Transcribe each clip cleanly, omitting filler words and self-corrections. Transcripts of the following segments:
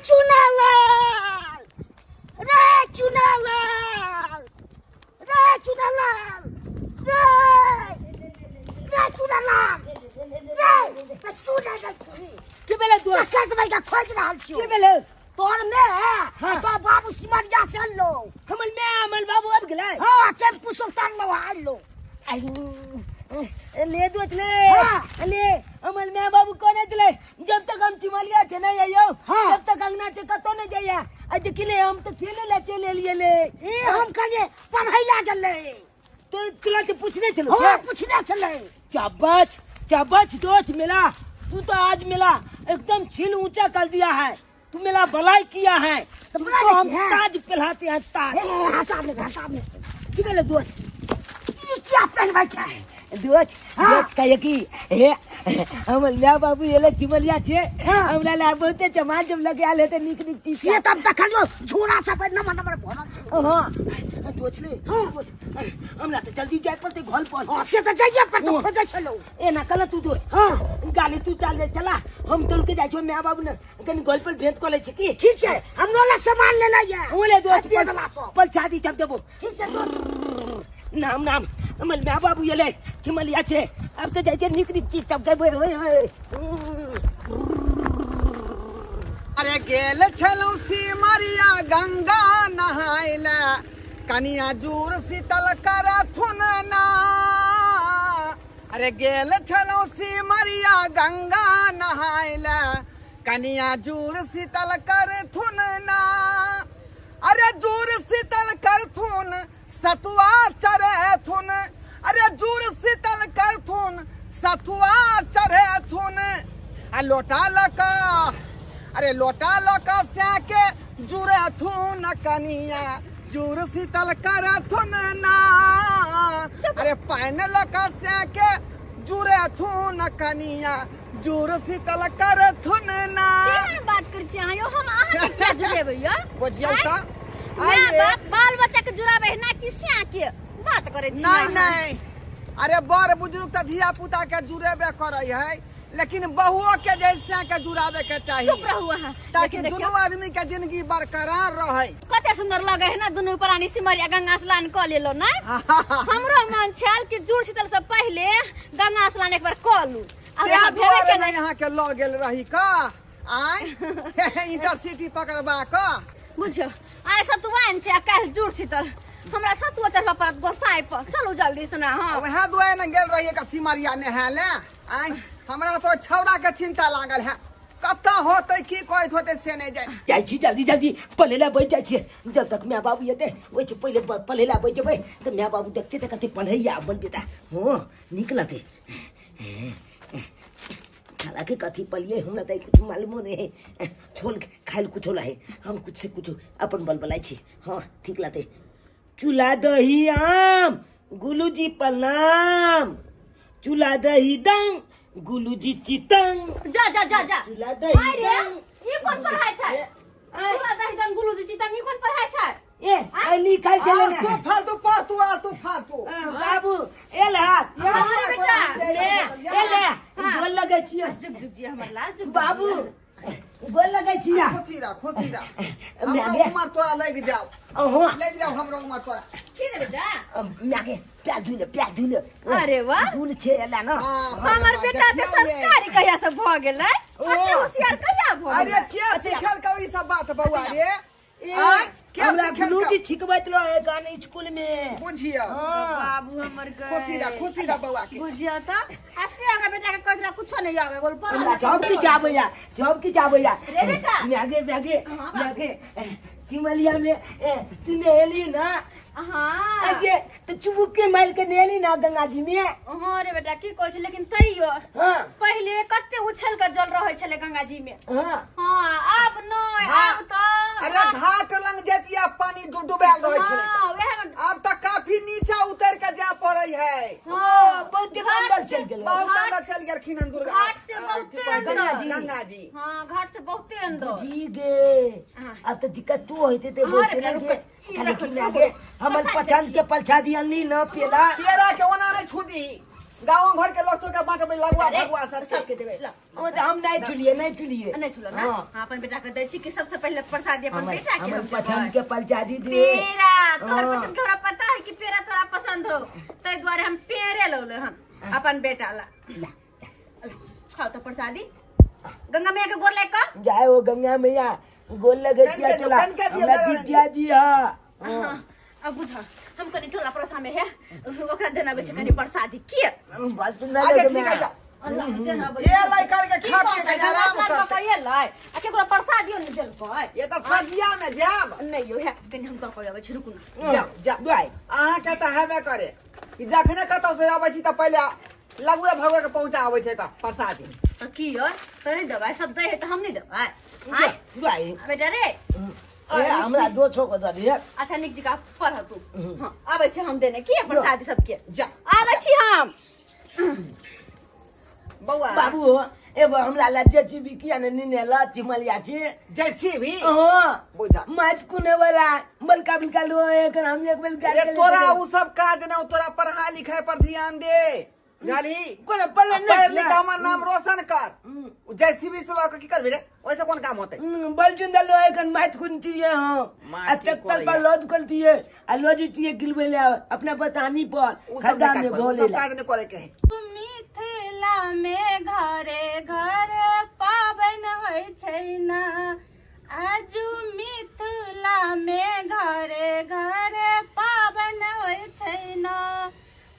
चुनालाल, रे चुनालाल, रे चुनालाल, रे रे चुनालाल, रे त सुनै नै छी। की भेलै दोस्त? कस भाई का खोज रहल छियो। की भेलै? तोर में हाँ। तो बाबू सिमरिया से अनलो। हमर my हमर बाबू आबि गेलै? हाँ, टेम्पू से उतारलो आनलो। ले दोस्त ले। हाँ। ले हमर my बाबू कोने दिले, जब तक हम चिमलिया छे नहीं आइयो, हाँ। तब तक अंगना से कतो नहीं जाइया। आ देखी ले हम तो खेले ला चले लिए ले। ई हम कहलिए पढ़ै ला गेलै। तो तोरा से पूछने चलो। हाँ, पूछने छलै। चाबच चाबच दोस्त मिला, तू तो आज मिला, एकदम छील ऊंचा कर दिया है, तू मेरा भलाई किया है, तो तुमको भलाई हम किया है। ताज पहनाते हैं ताज। ए, हटा ले, हटा ले। की भेलै दोस्त? ई किया पहनबै छै? दोस्त, हाँ। दोस्त कहिए कि हे हमर my बाबू एले चिमलिया छे, हाँ। हमरा ला बहुते चमान जब लगे आल हेते नीक नीक चीज। से तब देखलियो झोरा सब नमर नमर भरल छै। हाँ दोस्त ले, हाँ। दोस्त, हमरा तो जल्दी जाय पड़ते घर पर। हाँ, से तऽ जाइए पड़तौ, हाँ। खोजै छलौ। एना कल तू दोस्त। हाँ। गाली तू चल ले चला, हम चल के जाइ छो my बाबू ने कनी घर पर भेंट क लै छै की। ठीक छै, हमरो ला सामान लेना ये। ओले दोस्त, पिए वाला सब। पर छाती छप देबो। ठीक छै दोस्त। नाम नाम हमर my बाबू एले चिमलिया छे, अब तो जाइ छै नीक नीक चीज सब खेबै। अरे गेल छलहुँ सिमरिया गंगा नहाय ला, कनिया जूर शीतल करथुन ना। अरे गेल छलहुँ सिमरिया गंगा नहाय ला, कनिया जूर शीतल करथुन ना। अरे जूर शीतल करथुन सतुआ चढ़ेथुन, अरे जूर शीतल करथुन सतुआ चढ़ेथुन। आ लोटा लऽ अरे लोटा लऽ कऽ सैके जुड़ेथुन कनिया जूर शीतल करथुन ना। अरे पानि लऽ कऽ सैके जुड़ेथुन कनिया जूर शीतल करथुन ना। केहन बात करै छी अहाँ यौ? हम अहाँके किया जुड़ेबै यौ? बुझियौ तऽ my आइये। बाप बाल बच्चा के जुड़ाबै है ना कि सिया के बात करै छी नहीं अहाँ? नहीं, अरे बड़ बुजुर्ग तऽ धिया पुता के जुड़ेबे करै है, लेकिन बहुओ के जैसे के जुड़ावे के चाही, चुप रहू अहाँ, ताकि लेकिन देखियौ, दुनू आदमी के जिंदगी बरकरार रहे। कते सुंदर लगे है ना दुनू प्राणी सिमरिया गंगा स्नान कऽ लेलो ना। हमरो मन छल कि जुड़ शीतल से पहिले गंगा स्नान एक बार कऽ लू। आ तें हमरा भेबे दुआरे के ने यहाँ के लऽ गेल रही का आय इंटरसिटी पकड़बा कऽ। बुझियौ आइ सतुआइन छै आ काल्हि जुड़ शीतल, हमरा सतुआ चढ़बऽ पड़त गोसाई पर। चलू जल्दी से ना। हाँ वएह दुआरे ने गेल रहियै का सिमरिया नहाय ले। आय हमरा तो छौड़ा के चिंता लागल है, कतऽ होतै की कहैत होतै से नहि जानि। जाइ छी जल्दी जल्दी पढ़ै ला बैठ जाइ छी, जब तक my बाबू एतै ओहि से पहिले पढ़ै ला बैठ जेबै तऽ my बाबू देखतै तऽ कहतै पढ़ैया अपन बेटा। हाँ नीक लगतै। हालांकि कथी पलिए हमरा तऽ कुछ मालूमो नहीं है, छोल खाइल कुछो लाहे, हम कुछ से कुछ अपन बल बलाई छी। हाँ ठीक लगतै। चूल्हा दही आम गुलू जी प्रणाम, चूल्हा दही दंग गुलू जी चितंग। जा जा जा जा। चूल्हा दही आइ रे, दंग। ई कोन पढ़ाइ छै? चूल्हा दही दंग गुलू जी चितंग ई कोन पढ़ाइ छै? ए आई लिखल छलै आ, तू फालतू पढ़, तू आ, तू फालतू। बाबू एल हाथ। यहाँ हाँ, पर बेटा। कोना ले, जाइए, ए ले, हाँ। गोल लगै छियै। जुग जुग जी हमर लाल जुग जुग बाबू जी। गोल लगै छियै। खुशी रह, खुशी रह। मैं हमरो आगे। उमर तोरा लागि जाओ, अहाँ। लागि जाओ हमरो उमर तोरा। की रे बेटा? मैं आगे प्यार धुले, प्यार धुले। अरे वाह। धुल छे एला ना। हाँ, हमर बेटा तऽ देखियौ ये। संस्कारी कहिया से भऽ गेलै, कते होशियार कहिया भऽ अरे गेलै? के सिखलकौ ई सब बात बौआ रे? ए, आय, के हमरा सिखलकौ? गुरुजी छिकबैत रहे गान स्कूल में। बुझियौ। हाँ। बाबू हमर गए। खुशी रह, खुशी रह बौआ के। बुझियौ तऽ आ से हमरा बेटा के कहैत रहे कुछो नहि आबै बोल पढ़। हमरा जब की जाबैया, जब की जाबैया। रे बेटा। मैं आगे, मैं आगे, हाँ, बाबू। मैं आगे। चिमलिया में, ए, तू नहेली ना? हाँ। आगे तो चुबुक के माइल के नहेली ना गंगा जी में? हाँ रे बेटा की कहै छै, लेकिन तैयो हाँ। पहिले कते उछल के जल रहै छलै गंगा जी में। हाँ। हाँ आब नहि, हाँ। आब तऽ अरे घाट लंग जैतिया पानी डुबैल रहै छलै। हाँ, वएह में। आब तऽ काफी नीचा उतर के जाय पड़ै है। हाँ, बहुते घाट अंदर से चलि गेलै। बहुत घाट अंदर चलि गेलखिन हन दुर्गा। घाट से आ, बहुते की कहै छै? अंदर। गंगा जी। हाँ घाट से बहुते अंदर। जी गे। हाँ। अब तो दिक्कत तू होते ते हाँ रे बोलते बेटा, ना रुक। गे। ई खाली रखो, की रुको। लागे हमर पछाड़ि पछाड़ दै के पलछा दियली न पेला। पेड़ा के ओना नहि छुदी। गाँव घर के लोग सबके बांटबै लगुआ भगुआ सब सबके देबै ला। ओ तऽ हम नहीं चुलिए, नहीं चुलिए। नहीं छुलो ना। हाँ। हाँ, अपन बेटा के दै छी कि सबसे पहले प्रसाद अपन हमर बेटा के हमर हम देबै। पसंद के प्रसादी दे। पेड़ा तोहर हाँ। पसंद के हमरा पता है कि पेड़ा तोरा पसंद हो, ताहि दुआरे हम पेड़े लौले हम अपन बेटा ला। ला, खाओ तो प्रसादी। गंगा मैया के गोर लाग कऽ। जाए वो गंगा मैया गोल लगे कन छिया के दियौ, तोरा। कन के दियौ, हमरा गंगा जितिया जी हाँ। हाँ, अब बुझ हम कनि टोला पड़ोसा में है ओकरा देना छै कनि प्रसादी के। बस सुंदर अच्छा लगे ठीक है जा। अल्लाह देना ये लाई करके की खा कहतै, के गंगा आराम स्नान कऽ करतै। के एलै आ केकरो प्रसादियो नहि देलकै। ये तऽ सजिया में जायब। नहि यौ, हे कनि हम दऽ कऽ अबै छी, रुकू ना। जाओ जाओ। बाय। अहाँके तऽ हेबे करे कि जखने कतौ से अबै छी तऽ पहिले लगुए भगुए के पहुँचाबै छै तऽ प्रसादी। तऽ की यौ, तऽ नहि देबै, सब दै है तऽ हम नहि देबै? आँय बाय। बेटा रे। ए, हमरा 200 के दऽ दिहे। अच्छा निक जकाँ पढ़ तू। हाँ, आबै छी हम देने की प्रसादी सबके। जा। आबै छी हम। बौआ बाबू एगो हमरा ला जेसीबी किया ने नीने ला चिमलिया छी। जेसीबी? हाँ। बुझा। माछ कुने वाला बलका बलका लो एक हम एक बेल ये तोरा उ सब काज न, तोरा पढ़ाई लिखाई पर ध्यान दे बुझलही। कोनो पढ़ल पढ़ नहीं लिख हमर नाम रोशन कर। उ जेसीबी से लऽ के की करबी रे, ओइसे कोन काम होतै? बल चुंदर लो एक माछ कुनती है हम। आ माटी ट्रैक्टर पर कोरैया। लोड करती है आ लोड गिलबे ले अपना बतानी पर उ सब खड्डा नहि में काज करे, उ घोले सब ला। काज नहि करे के है। मिथिला में घरे घरे पाबनि होइ छै ना, आजू मिथिला में घरे घरे पाबनि होइ छै ना,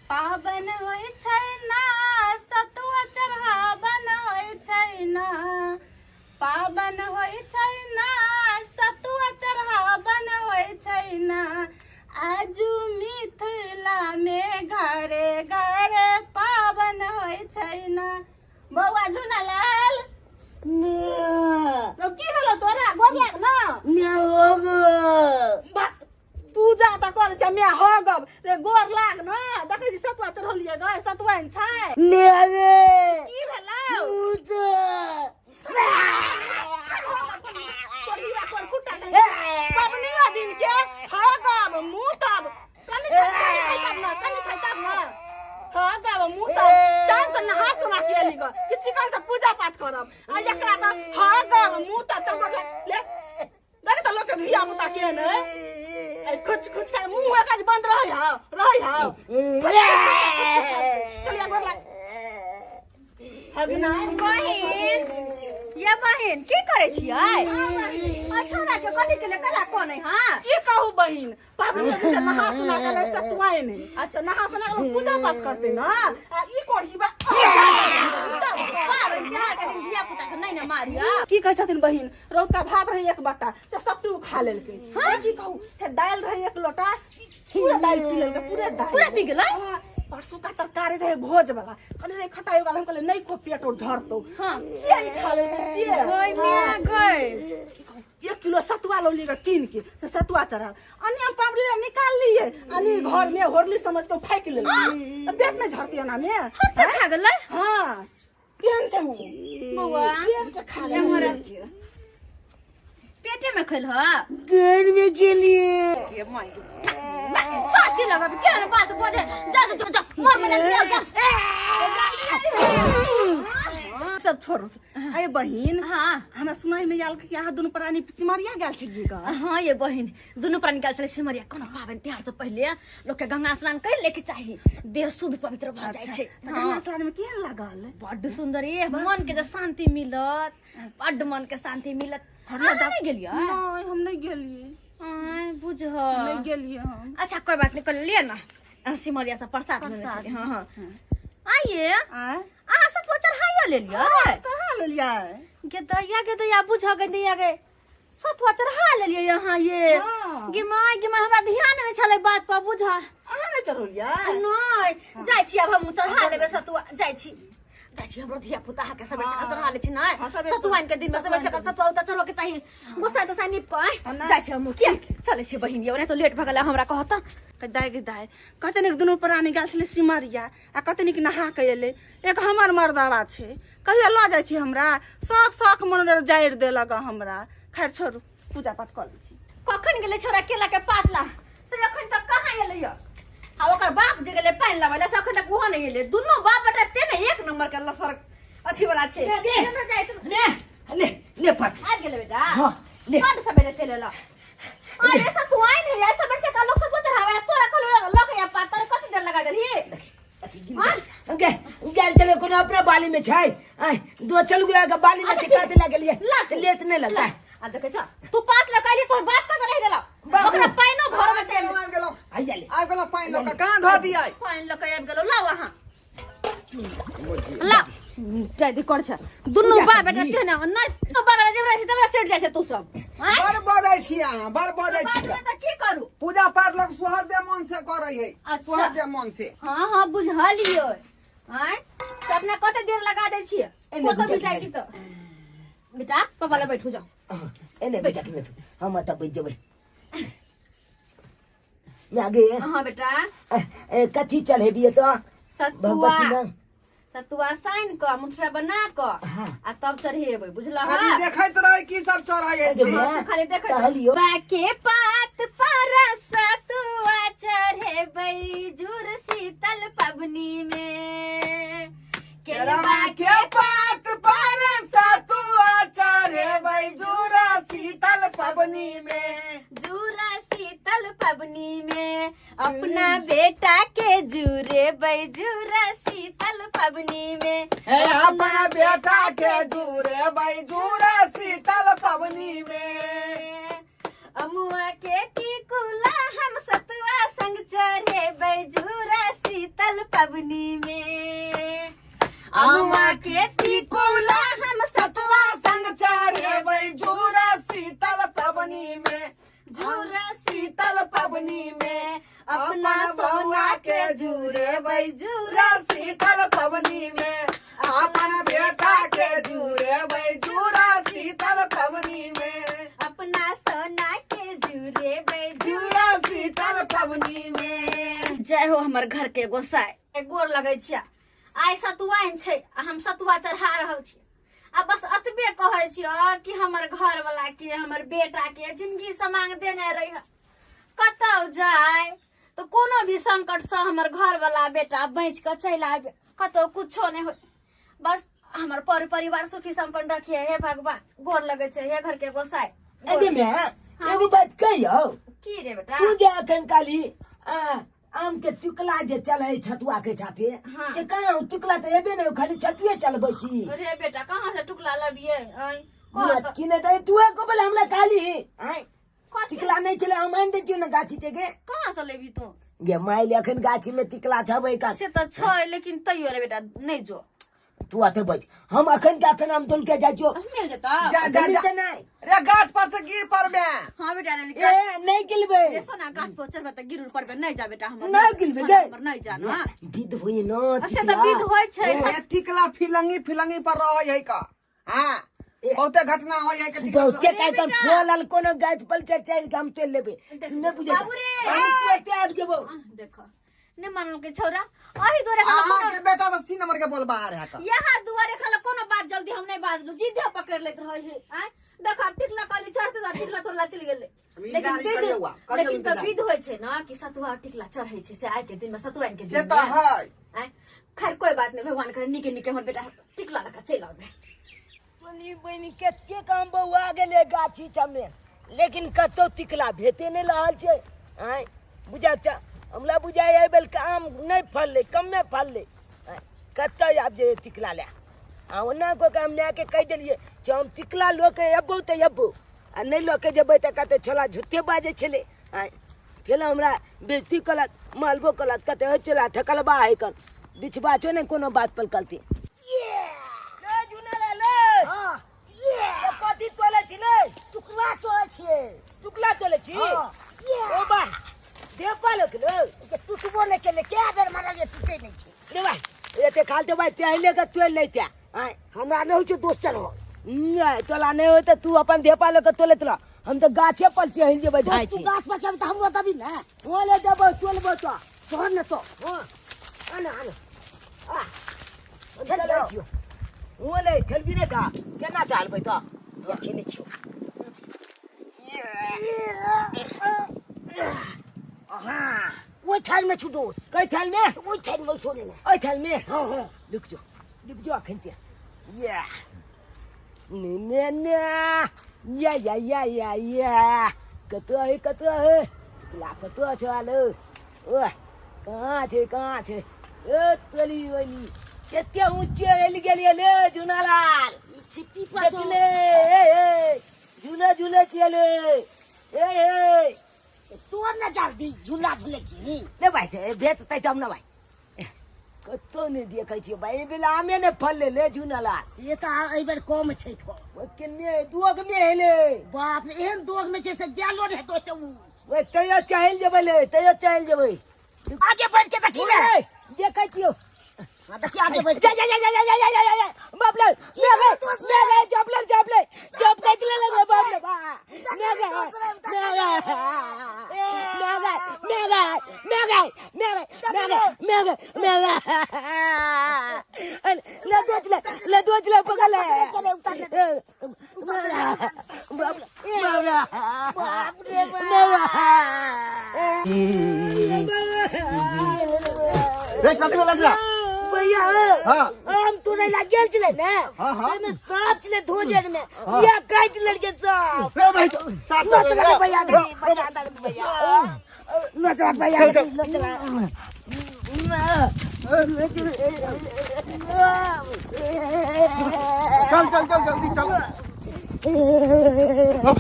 पाबनि होइ छै ना, सतुआ चढ़ाबन होइ छै ना, पाबनि होइ छै ना, सतुआ चढ़ाबन होइ छै ना, आजू मिथिला में घरे घरे पाबनि होइ छै ना। बौआ झुनलाल तो की भेलो तोरा? गोर लाग ना। पूजा तऽ करै छै मैं हो गब रे, गोर लाग ना। देखै छी सतुआ चढ़लियै गै, सतुआइन छै। की भेलौ? तोर हीरा कोर कुट्टा नहीं। पबनियो दिन के हो गब मुँह तब कनि खाइ तब ना, कनि खाइ तब ना। हो गब मुँह तब चाँद से नहा सोना के एली ग कि चिकन से पूजा पाठ करब आ एकरा तऽ हो गब मुँह तब चल गोर लाग ले। देख तऽ लोक के धिया पुता केहन है, कुछ कुछ के मुँह काज बंद रहै हौ, रहै हौ। चलिया गोर लाग। बहिन, ये बहिन की करै छियै? अच्छा ना के कथी के कला कोन है? हां की कहू बहिन, पाबनि के दिन नहा सोना के लै सतुआइन है। अच्छा नहा सोना के पूजा पाठ करते ना आ ई करसी बा। पाबनि तिहार के दिन धिया पुता के नहि ने मारिया। की कहै छथिन बहिन, रौता भात रहे एक बट्टा से सबटू खा लेलकै। हां की कहू, हे दालि रहे एक लोटा, पूरा दालि पी लेलकै, पूरा दालि पूरा पी गेलै? हां, परसू का तरकारी रहे भोज वाला, कहले रे खटाई वाला, हम कहले नहीं को पेट और झरतो। हां से ही खा लेलकै से। गई मिया गई। 1 किलो सतुआ लौली के कीन के से सतुआ चढ़ा अनि हम पाबड़ी ला निकाल लिए अनि घर में होरली समझ के फेंक लेलकै, त पेट नहीं झरती एना में। हत्ते खा गेलै? हां केहन छै उ बौआ पेट के खा लेलकै। पेटे में खैल ह घर में के लिए के माय चाची लगा केहन बात बोले। जा जा जा मर मने जा जा। सब छोड़ो। अरे बहिन, हाँ हमरा सुनाई में आयल कि अहाँ दुनू प्राणी सिमरिया गेल छलियै ग। हाँ ये बहिन, दुनू प्राणी गेल छलै सिमरिया। कोनो पाबनि तिहार से पहिले लोक के गंगा स्नान कर लेके चाही, देह शुद्ध पवित्र भऽ जाइ छै। तऽ गंगा स्नान में केहन लागल? बड्ड सुंदर, ये मन के जे शांति मिलत, बड्ड मन के शांति मिलत। अहाँ नहि गेलियै? नहीं, हम नहीं गेलियै। आय बुझ नहीं गेलियै हम। अच्छा कोई बात नहीं, कर लिए ना सिमरिया से प्रसाद लेने छलियै। हाँ हाँ आइए आय अहाँ सतुआ चढ़ाइयो लेलियै? चढ़ा लेलियै। गेदैया गेदैया बुझ गेदैया गे, सतुआ चढ़ा लेलियै यहाँ ये। हाँ। गे my गे my, हमरा ध्यान नहि छलै बात पर बुझ। अहाँ नहि चढ़ौलियै? नहि जाइ छी आब हम चढ़ा लेबै सतुआ, जाइ छी जाइ छी। हमरो धिया पुता के सबेर सकाल चढ़ा लै छी नै, सतुआइन के दिन में सबेर सकाल सतुआ उता चढ़बऽ के चाही, गोसाइ तोसाइ नीप कऽ जाइ छी हम। किया चलै छी बहिन यौ, नहि तऽ लेट भऽ गेलै हमरा कहत। दाइ गे दाइ, कते नीक दुनू प्राणी गेल छलै सिमरिया आ कते नीक नहा के एलै। एक हमर मर्दवा छै, कहियो लऽ जाइ छी हमरा, सब शौक मन जारि देलक हमरा। खैर छोड़ू, पूजा पाठ कऽ लै छी। कखन गेलै छोरा केला के पात ला से अखन तक कहाँ एलै यौ? आ ओकर बाप जे गेलै पानि लाबै लए से अखन तक ओहो नहि एलै। दुनू बाप बेटा ते ने एक नंबर के लसर अथी वाला छै। ने ने ने पात आबि गेलै बेटा। हां ले बड सबेरे चलि एलऽ। अरे सतुआइन है ऐसा बरसे का लोग सतुआ चढ़ावे तोरा कहलो लक या पात तोरा कति देर लगा देलही? गे गेल चलो कोनो अपना बाली में छै आय दो चलू गेला के बाली में से काटे लागलिए लेत नहीं लगता। आ देखे छ तू पात लगाइली तोर बाप कत रह गेलो? ओकरा पाइनो भर में तेल आबि गेलो। आइया ले आबि गेलो पानि लक कहां धो दियै? पानि लक आबि गेलो। लाओ अहां ला जाय दे कर छ दुनू बा बेटा ते ने नै तो बा बेटा जेबरा छी तबरा सेट जाइ छै तू सब। बड़ बजै छी अहां, बड़ बजै छी। त की करू? पूजा पाठ लोग सोहर दे मन से करै है, सोहर दे मन से। हां हां बुझलियो। आय त अपना कते देर लगा दै छी? कत भी जाइ छी त बेटा पापा ले बैठू जाओ। एने बेटा के तू हम त बैठ जेबै। मैं आगे। हां बेटा कथी चढ़ेबियै त? सतुआ सतुआ साइन क मुठरा बना क आ तब चढ़ेबै, बुझलह? खाली देखैत रहै की सब चढ़ै है। खाली देखैत बाके पात पर सतुआ चढ़ेबै जुर शीतल पबनी में। केरवा के पात पर सतुआ चढ़ेबै जुर शीतल पबनी में। जुरा शीतल पबनी में अपना बेटा के जुरेबै जुरा शीतल पबनी में। अपना बेटा के जुरेबै जुरा शीतल पबनी में। अमुआ के टिकुला हम सतुआ संग चढ़ेबै जुरा शीतल पबनी में। अमुआ के टिकुला हम सतुआ संग चढ़ेबै जुरा शीतल पबनी में। जुरा शीतल पबनी में अपना सोना के जुरेबै जुरा शीतल पबनी में। अपना बेटा के जुरेबै जुरा शीतल पबनी में। अपना सोना के जुरेबै जुरा शीतल पबनी में। जय हो हमर घर के गोसाई, गोर लगै छिया। आइ सतुआइन छै आ हम सतुआ चढ़ा रहल छी। आ बस अतबे कहै छियो कि हमर घर वाला के हमर बेटा के जिंदगी समांग देने रही। कतौ जाय तो कोनो भी संकट से हमर घर वाला बेटा बच के चलि आबे, कतौ कुछो नहीं हो। बस हमर पर परिवार सुखी संपन्न रखिए हे भगवान। गोर लगे छै हे घर के गोसाई। अरे मैं एगो बात कहियौ? की रे बेटा? तू जे अखन काली आम के टुकला जे चले छतुआ के साथे से कहाँ टुकला त एबे नै, खाली छतुए चलबै छी। अरे बेटा कहाँ से टुकला लबिए? आय मत की नै त तू को बोले हमरा काली आय टिकला नहीं चले हम आनि दै छियौ ने गाछी के। कहाँ से लेबी तू? गे माइल अखन गाछी में टिकला छबै का से त छै, लेकिन तैयो रे बेटा नहीं जो तू आते बच। हम अखन के अखन हम तुल के जाइ छियौ। मिल जेता? जा जा जा नहीं रे गाछ पर से गिर पड़बे। हां बेटा रे ए नहीं गिरबे रे सोना गाछ पर चढ़बे त गिर पड़बे। नहीं जा बेटा हमर नहीं गिरबे गे हमर नहीं जा ना विध होई न। से त विध होय छै। ए टिकला फिलंगी फिलंगी पर रहै है का। हां बहुते घटना होय है के बहुते काय कर फल कोनो गाछ पर चढ़ चढ़ के हम चल लेबे। नहीं बुझे बाबू रे हम आबि जेबो। देखो ने मानल के छौरा अही दुआरे अहाँ के बेटा त सी नंबर के बोल बाहर है का। यहाँ दुआरे खाला कोनो बात जल्दी हम नहीं बाजलु, जिद्दे पकड़ लेत रहै है। आय देख टिकला काली चढ़ते त टिकला तोड़ला चलि गेलै। लेकिन लेकिन त विध होय छै ना कि सतुआ टिकला चढ़ै छै से आइ के दिन में सतुआइन के दिन से त है। आय खैर कोई बात नहीं, भगवान करे निके निके हमर बेटा टिकला लका चलि आबे। बनी बनी कते काम बौआ गेलै गाछी सबमे, लेकिन कतौ टिकला भेटे नहि रहल छै। आय बुझा त हमरा बुझाइ एहि बेर आम नहि फललै, कमे फललै। कतऽ आब जे टिकला लए आ ओना कऽ के हम मायके कहि देलियै जे हम टिकला लऽ के अयबौ तऽ अयबौ आ नहि लऽ के जेबै तऽ कहतै छोला झूठे बाजै छलै। आँय फेर हमरा बेइज्जती कलक, मालबो कलक, कहतै हे चोला थकलबा है कन बिछबा छौ ने कोनो बात पर कलती। कथी तोलै छी लै? टुकला तोलै छियै। टुकला तोलै छी? ओ बा देपा लोक लो के टुटबो नै केले, कए बेर मारलियै टूटे नै छै। रे भाई एते खाल देबै चहिले के तोड़ि लैते। आँय हमरा नै होइ छै दोष चढ़ल। नहि तोला नहि होइ तऽ तू अपन धेपा लऽ के तोलैत रह, हम तऽ गाछे पर चढ़ि जेबै। जाइ तू छी गाछ पर चढ़बै तऽ हमरो देबही ने? हो ले देबौ, तोलबौ तऽ तोहर ने तो। हँ आना आना आ हम चलै छियौ। हो ले खेलबी नहि तऽ केना चलबै तऽ? खेलै छियौ। ओहि थाल में छु दोस। कै थाल में? ओहि थाल में छोड़ने में। ओहि थाल में? हाँ हाँ। रुक जो, रुक जो अखन ते। या ने ने ने या या या या या कतौ है, कतौ है टुकला, कतौ छ आलो? ओह कहाँ छै, कहाँ छै? ओ तोली ओली कते ऊँचे हेल गेलियै ले झुनालाल। छिप्पी पर देखले ए ए झूला झूला चले ए ए तोर न जल्दी झूला झूले छी ले भाई भेट तै तब न भाई। कतौ नहि देखै छियै भाई, एहि बेला आमे ने फलले ले झुनालाल। से तऽ एहि बेर कम छै फल। ओइ केने दोग में हेले। बाप रे, एहन दोग में छै से जालो ने हेतौ एते ऊँच। ओइ तैयो चलि जेबै ले, तैयो चलि जेबै। आगे बढ़ के देखी ने। देखै छियौ। हाँ देखी आगे बढ़। जा जा जा जा जा जा जा जा बाप रे, मैं गए चपले चपले चप काट ले ले बाप रे बा। मैं गए मैं गए मैं गए मैं गए मैं गए मैं गए मैं गए मैं गए मैं गए ले दोच ले, ले दोच ले पकड़ ले। चले उतार ले। बाप रे बाप रे रे कथी में लगला भैया? हाँ आम तो नहीं लग गेल छलै ने। हाँ हाँ। एमे सांप छलै धोजन में, या काटि लेलकै सांप। रे भाई सांप नचला भैया नहीं बचा दे भैया, नचला भैया नहीं नचला। चल चल चल जल्दी चल।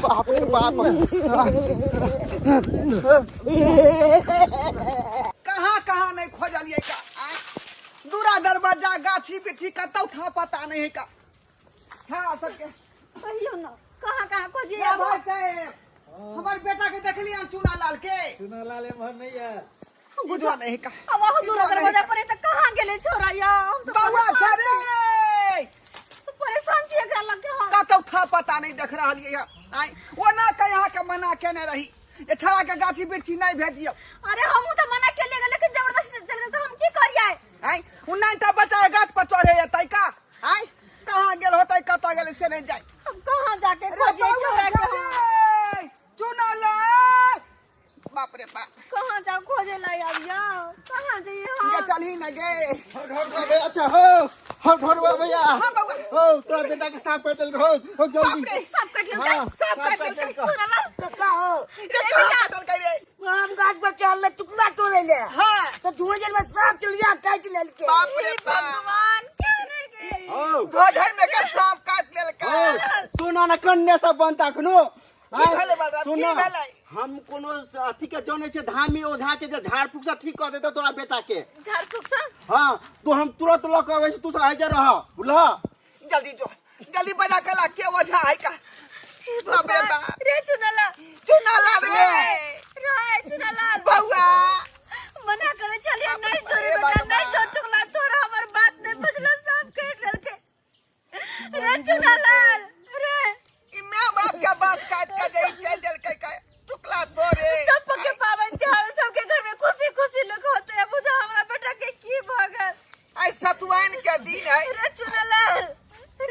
बाप रे बाप। कहाँ कहाँ नहीं खोजलियै का? दूरा दरवाजा गाछी बिछी कतौ था पता नहीं का था सबके। कहियो न कहाँ कहाँ खोजिए। भाई साहेब हमार बेटा के देखलियै चूनालाल के? चूनालाल एम्हर नहीं है। बुझवा नहीं का। अब अहाँ दूरा दरवाजा पर त कहाँ गेलै छोरा या? हम तो बौआ छै रे, परेशान छी एकरा लग के। हम कतौ था पता नहीं देख रहल ये। आइ ओना के यहाँ के मना केने रही ये छड़ा के गाछी बिछी नहीं भेजियो। अरे हमहू त मना केलियै लेकिन जबरदस्ती चल गेल त हम की करियै? आइ उन्नाइ त बच्चा गाछ पर चढ़े जतै का। आइ कहाँ गेल होतै, कतऽ गेल से नहीं जाय। हम कहाँ जाके खोजियै छोरा के? चूनालाल बाप रे बाप, कहाँ जाओ खोजे ला अब या? कहाँ जाइए हम? ये चलही न गे। अच्छा हो हो ढोरवा भैया। हां बउआ हो तोरा बेटा के सांप काटल हो, हो जल्दी। सांप काट लेलकै, सांप काट लेलकै। चूनालाल कक्का हो रे कहाँ काटलकै रे? हम गाछ पर चढ़ले टुकड़ा तोड़े ले। हां तो धोजन में सांप चल गया काट लेलकै। बाप रे बाप, भगवान क्या रे गे? हो धोजन में के सांप काट लेलकै। सुना न कन्ने सब बनता अखनो। की भेलै बलराम, की भेलै? हम कोनो अथी के जनै छै धामी ओझा के जे झाड़ फूक से ठीक कर देतौ तोरा बेटा के। झाड़ फूक से? हाँ तो हम तुरंत ल के अबै छी, तू सब आइ जा रह बुझलह। जल्दी जो जल्दी बजा के ला के ओझा है का। बाप रे बाप रे चूनालाल, चूनालाल रे रे चूनालाल बउआ मना करे चलिए नहीं छोड़ी बेटा, नहीं छोड़ टुकला तोरा हमर बात नहीं बुझलो, सब काट लेलकै रे चूनालाल रे। ई my बाप के बात काट के दे चल देलकै का टुकला तोरे। सब के पावन त्योहार सबके घर में खुशी खुशी लोग होते हैं, बुझा हमरा बेटा के की भ गेल। आई सतुआइन के दिन है रे चूनालाल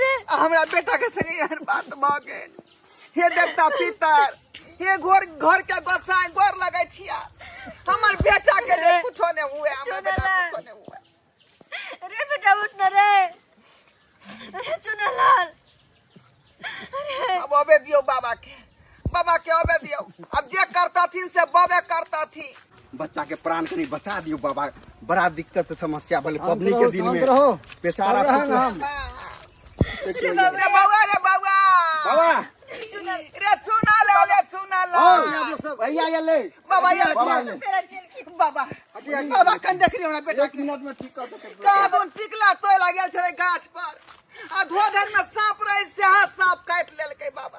रे। हमरा बेटा के संगे एहन बात भ गेल। हे देवता पितर, हे घर घर के गोसाई गोर लगै छिया, हमर बेटा के जे कुछो ने हुए, हमर बेटा कुछो ने हुए। रे बेटा उठ न रे, अरे चूनालाल अरे। अब अबे दियो बाबा के, बाबा के अबे दियो। अब जे करता थी से बाबे करता थी। बच्चा के प्राण कनी बचा दियो बाबा, बड़ा दिक्कत से समस्या भले पबनी के दिन में बेचारा। रे बउआ रे बउआ बाबा रे चूनालाल रे चूनालाल भैया ये ले बाबा ये बाबा बाबा कन देख रही हमरा बेटा एक मिनट में ठीक कर दे। का दोन टिकला तोय लागल छलै गाछ पर आ धोधर में सांप रहे से हाथ सांप काट लेलकै बाबा,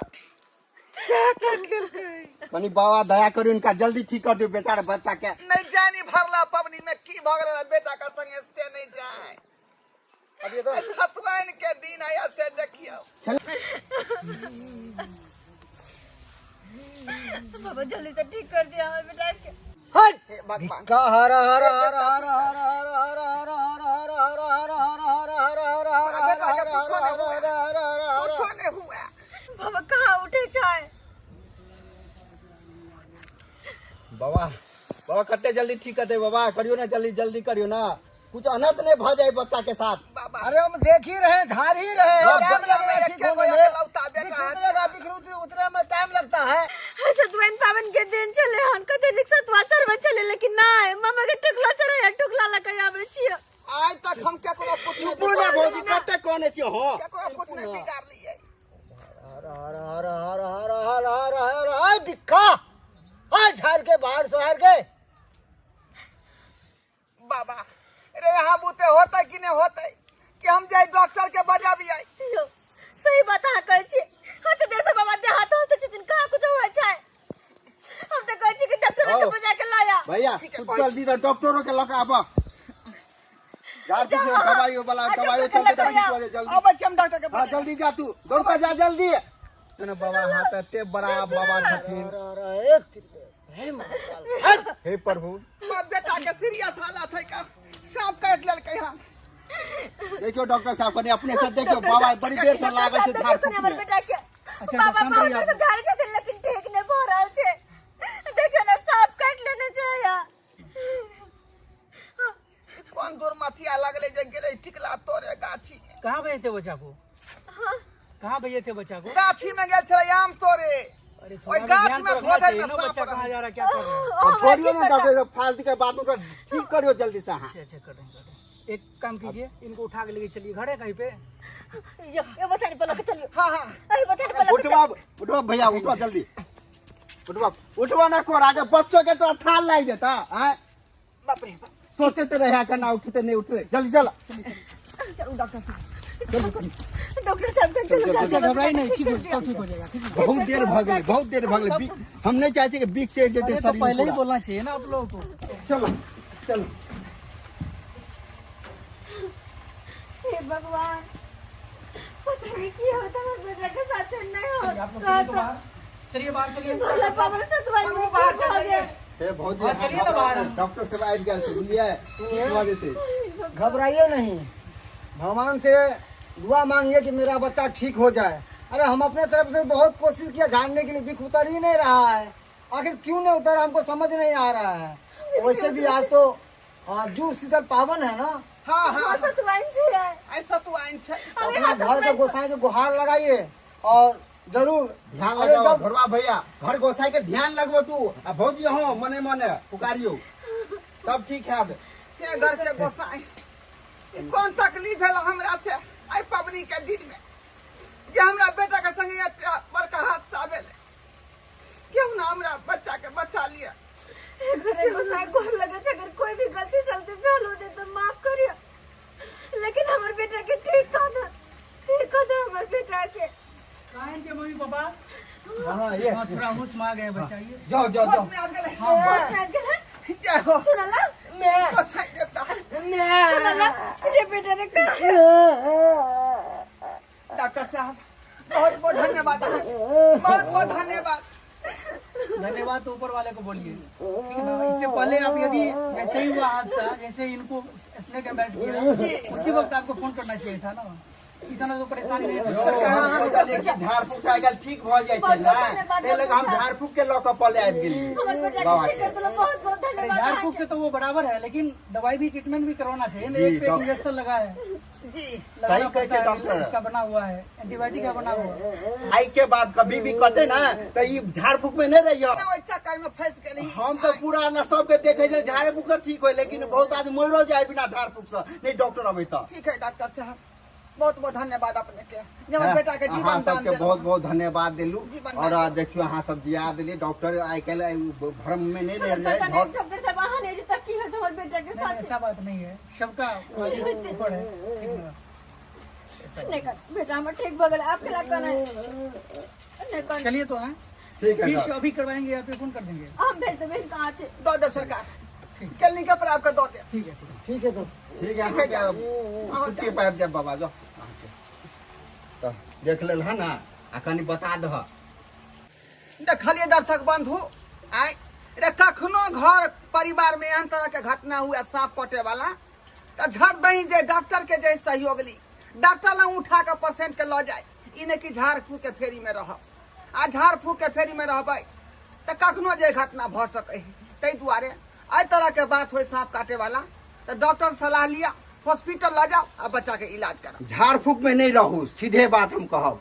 से काट लेलकै। कनी बाबा दया करू इनका जल्दी ठीक कर दियो बेचारा बच्चा के। नहीं जानी भरला पबनी में की भ गेल बेटा का संगे से नहीं जाए। अभी तो सतुआइन के दिन आया से देखियो। बाबा जल्दी से ठीक कर दिया हमारे बेटा के। हट हे भगवान का हर हर हर हर हर हर हर हर हर हर हर हर हर हर हर बेटा के कुछो नहीं हुआ, कुछो नहीं हुआ। बाबा कहाँ उठे छे? बाबा बाबा कते जल्दी ठीक करते बाबा, करियो ना जल्दी जल्दी करियो ना, कुछ अनर्थ नहीं भ जाए बच्चा के साथ। बाबा अरे हम देख ही रहे, झाड़ ही रहे, हाँ, टाइम लगेगा एक ठीक के होने कोई में। अकेला उतारे बिखर का हाथ। उतरेगा, बिखर उतरे में टाइम लगता है। सतुआइन पावन के दिन चले हन, कते निक सतुआ चढ़बै छलै, लेकिन नहि मामा के टुकला चढ़ै, टुकला लऽ के आबै छियै। आइ तक हम केकरो कुछ नहीं चुपू ना भौजी, कते कहने छियै हो। केकरो कुछ नहीं बिगाड़ लिए। हर हर हर हर हर हर हर हर हर बिक्खा हाय झाड़ के बाहर से हार के। बाबा रे यहाँ बूते होते कि नहीं होते कि हम जाए डॉक्टर के बजाबियै। यौ सही बात अहाँ कहै छी, हत देर से बाबा देह हाथ होते छथिन, कहाँ कुछ होइ छै। हम तऽ कहै छी कि डॉक्टर के बजा के लाया। भैया ठीक है, तू जल्दी से डॉक्टरों के लऽ के आबऽ। जा तू दवाई वाला दवाई चलते तऽ ठीक हो जाए जल्दी। अबै छी हम डॉक्टर के हाँ बजा। जल्दी जा तू, दौड़ के जा जल्दी। तने बाबा हाथ एते बड़ा बाबा छथिन। हर हर एक हे महाकाल। हे प्रभु, हमर बेटा के सीरियस हालत है का, सांप काटि लेलकै हन। देखियो डॉक्टर साहब कनि अपने से देखियो बाबा बड़ी देर से लागल छै झाड़ फूक हमर में। बेटा के बाबा बहुत देर से झाड़ै छथिन, लेकिन ठीक नहि भऽ रहल छै। देखियौ ने सांप काटि लेने छै। कोन दुर्मतिया लगले जे गेलै टिकला तोरे गाछी में। कहाँ भेजे थे बच्चा को? कहाँ भेजे थे बच्चा को? गाछी में गेल छलै आम तोरे। अरे ओहि थोड़ा भी गाछ ध्यान में तो रखना धो चाहिए धरि ना, में बच्चा सांप कहाँ रहै। जा रहा है, क्या कर रहा है? अब छोड़ियो ना डॉक्टर साहब, फालतू के बात ओकरा ठीक करियो जल्दी से। अहाँ अच्छा अच्छा कर रहे हैं, कर रहे हैं। एक काम कीजिए, इनको उठा के लेके चलिए, घर है कहीं पे? यो यो बथानी पर लके चलियो। हाँ हाँ अरे बथानी पर लके उठवा उठवा भैया उठवा जल्दी, उठवा उठवा ना कोरा के बच्चों के तो थाल लाग देता। आय बाप रे बाप। सोचते रहे के ना उठते नहीं उठते, जल्दी चल। डॉक्टर साहब के चलो। अच्छा घबराइए नहीं, ठीक हो, सब ठीक हो जाएगा, ठीक है। बहुत देर भ गेलै, बहुत देर भ गेलै। हम नहीं चाहे कि बीक चढ़ जेतै अरे तो शरीर पहले ही पूरा। बोलना चाहिए ना आप लोगों को। चलो चलो। हे भगवान, पता नहीं की होता हमर बेटा के साथ नहीं चलिए आप लोग होता। चलिए तो बाहर चलिए, बाहर चलिए। भोला बाबा सतुआइन हमहूँ बाहर चल जाइए। हे भौजी हाँ, चलिए ना बाहर। डॉक्टर साहब आबि गेल छै बुझलियै, ठीक भऽ जेतै। घबराइए नहीं, भगवान से दुआ मांगिए कि मेरा बच्चा ठीक हो जाए। अरे हम अपने तरफ से बहुत कोशिश किया झाड़ने के लिए, बिख उतर ही नहीं रहा है। आखिर क्यों नहीं उतर, हमको समझ नहीं आ रहा है। वैसे भी आज तो जूड़ शीतल पावन है ना। हाँ हाँ सतुआइन छै। आइ सतुआइन छै। अपना घर के गोसाई के गुहार लगाइए और जरूर ध्यान अरे लगाओ जब घरवा भैया, घर गोसाई के ध्यान लगबो तू आ भौजी हो मने मने पुकारियो तब ठीक है। हे घर के गोसाई, ई कोन तकलीफ भेल हमरा से आइ पबनी के दिन में जे हमरा बेटा के संगे एते बड़का हादसा भेलै। क्यों ना हमरा बच्चा के बचा लिया। घरे गोसाई गोर लगे छै, अगर कोई भी गलती सलती भेल हो जाए तो माफ करियो, लेकिन हमर बेटा के ठीक कर दे, ठीक कर दे हमर बेटा के। कहाँ हैं इनके मम्मी पापा? हाँ ये हाँ, थोड़ा होश में आ गए बच्चा ये। जाओ जाओ जाओ। होश में आ गेलै। होश में आ गेलै। जय हो सुनला गोसाई देवता। सुनला रे बेटा रे का। डॉक्टर साहब बहुत बहुत धन्यवाद अहाँके, बहुत बहुत धन्यवाद। धन्यवाद तो ऊपर वाले को बोलिए, ठीक है ना? इससे पहले आप यदि जैसे ही हुआ हादसा, जैसे ही इनको स्नेक बैठ गया उसी वक्त आपको फोन करना चाहिए था ना, इतना तो परेशानी नहीं थी। सोचलियै कि झाड़ फूक से आइ काल्हि ठीक भऽ जाइ छै ने, ताहि लऽ कऽ हम झाड़ फूक के लऽ कऽ पले आबि गेलियै हमर बेटा बाबा के ठीक के। कर देलो, बहुत बहुत अरे धन्यवाद। झाड़ फूक से तो वो बराबर है, लेकिन दवाई भी ट्रीटमेंट भी करवाना चाहिए ना। जी, एक पे डॉक्टर। इंजेक्शन लगा है, जी लगाना सही कहै पड़ता छै है, डॉक्टर। इसका बना हुआ है, एंटीबायोटिक का बना हुआ है। आइ के बाद कभी भी कटे ना तऽ ई झाड़ फूक में नहीं रहियो। ना ओहि चक्कर में फंसि गेली। हम तो पूरा ना सबके देखे छै झाड़े फूक से ठीक होय, लेकिन बहुत आदमी मरो जाए बिना झाड़ फूक से, नहीं डॉक्टर अबै तऽ। ठीक है डॉक्टर साहब, बहुत बहुत धन्यवाद अपने के जे हमर बेटा के अहाँ जीवन दान सबके देलहुँ। बहुत बहुत धन्यवाद देलू। जीवन और दान। देखियो अहाँ सब जिया देलियै। डॉक्टर आइ काल्हि भ्रम में नहीं रह पता जाए। नहीं डॉक्टर साहब अहाँ नहीं जे की होत हमर बेटा के नहीं, साथ। ऐसा बात नहीं है, सबका ऊपर है, ठीक ना? नहीं कर बेटा हमर ठीक भऽ गेल, आब केला कहना नहीं कर। चलिए तो है ठीक है फीस डॉक्टर। अभी करवाएंगे या फिर फोन कर देंगे? हम भेज देबै कहाँ छै। दऽ देब सरकार, क्लिनिक पर आबि कऽ दऽ देब। ठीक है ठीक है। ठीक है तो ठीक है, ठीक है, जाओ। छुट्टी पाबि जायब बाबा। जाओ तऽ देख लेल हँ ने, आ कनि बता दह। देखलिए दर्शक बंधु, आइ रे कखनो घर परिवार में एहन तरह के घटना हुआ सांप कटे वाला तऽ झट दही जे डॉक्टर के जे सहयोग ली, डॉक्टर लग उठा के पेशेंट के लऽ जाए, ई नहि कि झाड़ फूक के फेरी में रहब। आ झाड़ फूक के फेरी में रहबै तऽ कखनो जे घटना भऽ सकै है। ताहि दुआरे एहि तरह के बात होय सांप काटे वाला तऽ डॉक्टर सलाह लिअ, हॉस्पिटल लऽ जाउ आ बच्चा के इलाज कराउ। झाड़ फूक में नहीं रहू, सीधे बात हम कहब।